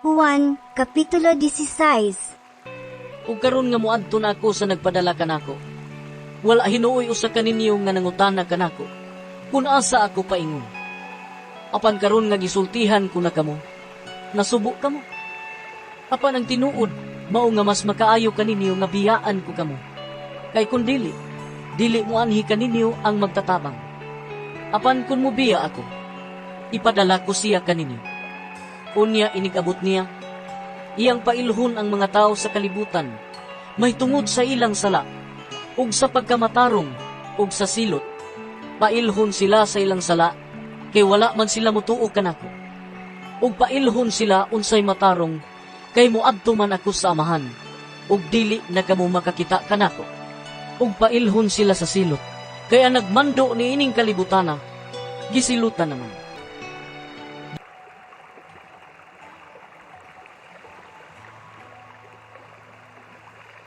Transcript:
Juan, Kapitulo 16. Ug karon nga moadto na ako sa nagpadala kanako, wala hinuoy usa kaninyo nga nangutana kanako kung asa ako paingon. Apan karon nga gisultihan ko na kamo, nasubo kamo. Apan ang tinuod, mao nga mas makaayo kaninyo nga biyaan ko kamo. Kay kun dili, dili moanhi kaninyo ang magtatabang. Apan kun mobiya ako, ipadala ko siya kaninyo. Unya inig-abot niya, iyang pailhon ang mga tao sa kalibutan, mahitungod sa ilang sala, ug sa pagkamatarong, ug sa silot. Pailhon sila sa ilang sala, kay wala man sila motuo kanako. Ug pailhon sila unsay matarong, kay moadto man ako sa Amahan, ug dili na kamo makakita kanako. Ug pailhon sila sa silot, kay ang nagmando niining kalibutana, gisilutan naman.